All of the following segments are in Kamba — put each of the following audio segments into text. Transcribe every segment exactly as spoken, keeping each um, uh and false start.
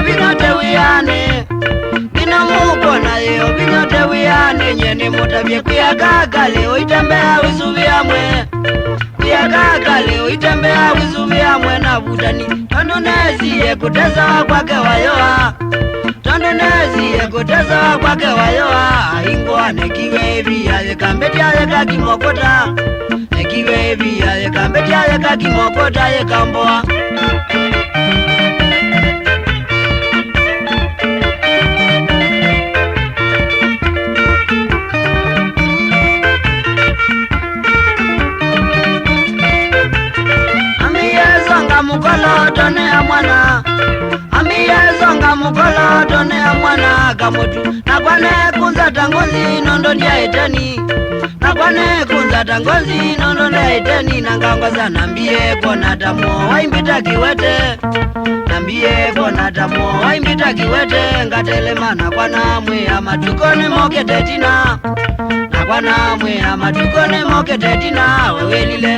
Vinyote wĩanĩ, nginya mũkwona yĩo vinyote wĩanĩ, nye nĩmũtavye kwĩaka kalĩ ũitembea wĩsuvĩa mwe. Kwĩaka kalĩ ũitembea wĩsuvĩa mwe na vutani, tondũ nesie kũtesewa kwake wayoa. Tondũ nesie kũtesewa kwake wayoa, aingwa nekiwe ĩvia yĩkambĩtya yĩka kimokota. Nekiwe ĩvia yĩkambĩtya yĩka kimokota yĩkamboa. Ambie songa mũkoloto nĩ amwana. Ambie songa mũkoloto nĩ amwana kamũtu. Nakwa nekunza ta ngozi nũndũ ndyaĩteni. Nakwa nekunza ta ngozi nũndũ ndyaĩteni na ngangoza nambie kwona ta mũo waimbĩta kĩwete. Nambie kwona ta mũo waimbĩta kĩwete, ngatelema nakwa namwĩa matukũ nĩmokĩte tina. Nakwa namwĩa matukũ nĩmokĩte tina, we wĩlile.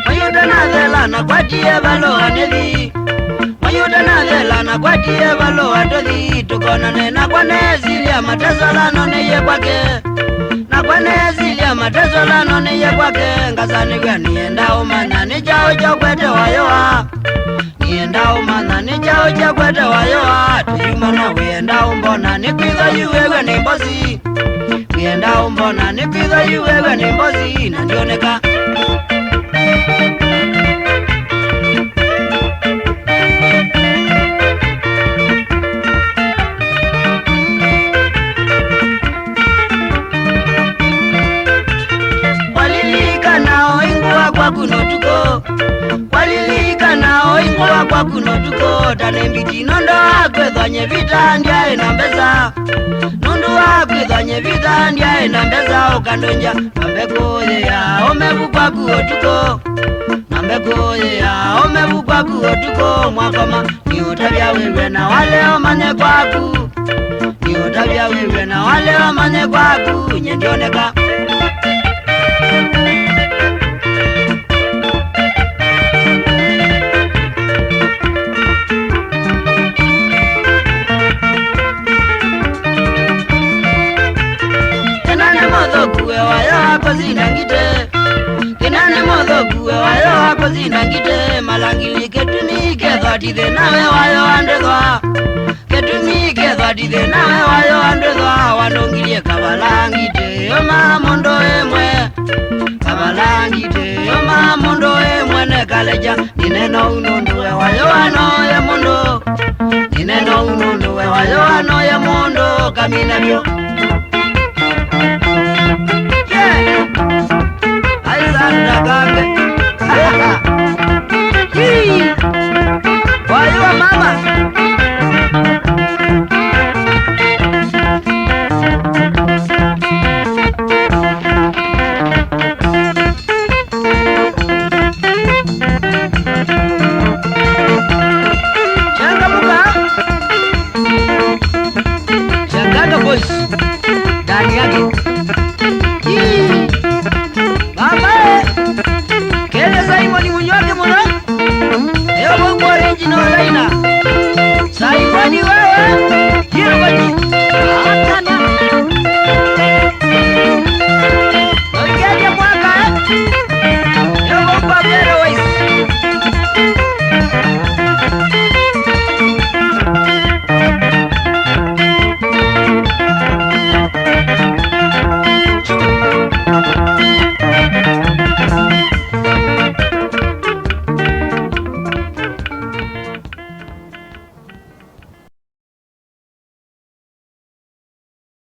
Mayũnda nathela nakwatie valũa nĩthi. Mayũnda nathela nakwatie valũa tũthi tũkonane, nakwa nesilya mateso lano nĩye kwake. Nakwa nesilya mateso lano nĩye kwake, ngasanĩw'a nĩenda ũmanya nĩ kyaũ kyakwete wayoa. Nĩenda ũmanya nĩ kyaũ kyakwete wayoa, tũyumana wĩenda ũmbona nĩkwĩthwa yu wewe nĩ mbosi. Wĩenda ũmbona nĩkwĩthwa yu wewe nĩ mbosi na ndioneka. Kwalilikana oingwa kwaku notuko. Kwalilikana oingwa kwaku notuko. Tane mbiti nondo akwethwa nye vita ndyae na mbesa. Nũndũ wa kwĩthwa nye vita ndyaĩ na mbesa ũkandũngya. Nambe kũyĩa ũmevu kwaku ũtukũ. Nambe kũyĩa ũmevu kwaku ũtukũ mwakoma. Nĩũtavya wĩw'e na walea ũmanye kwaku. Nĩũtavya wĩw'e na walea ũmanye kwaku. Nye ndioneka. Kĩna nĩ mũthũku we wayo akũsinda ngitĩ. Kĩna nĩ mũthũku we wayo akũsinda ngitĩ. Malangili kĩtumi kethwa ti thĩna we wayo andĩthwa. Kĩtumi kethwa ti thĩna we wayo andĩthwa. Wandũngilie kavalangitĩ ũma mũndũ ĩmwe. Kavalangitĩ ũma mũndũ ĩmwe nĩkalekya. Nĩnena ũu nũndũ we wa Yoano ye mũndũ. Nĩnena ũu nũndũ we wa Yoano ye mũndũ kamina vyũ. Yeah. Aisanda kange. Hii. Kwa hiyo mama. Changamuka. Changaga boys. Ndani yake. Ii. Mama, eh. Kele Simon Munyoke mũno. Eo kwa original laina.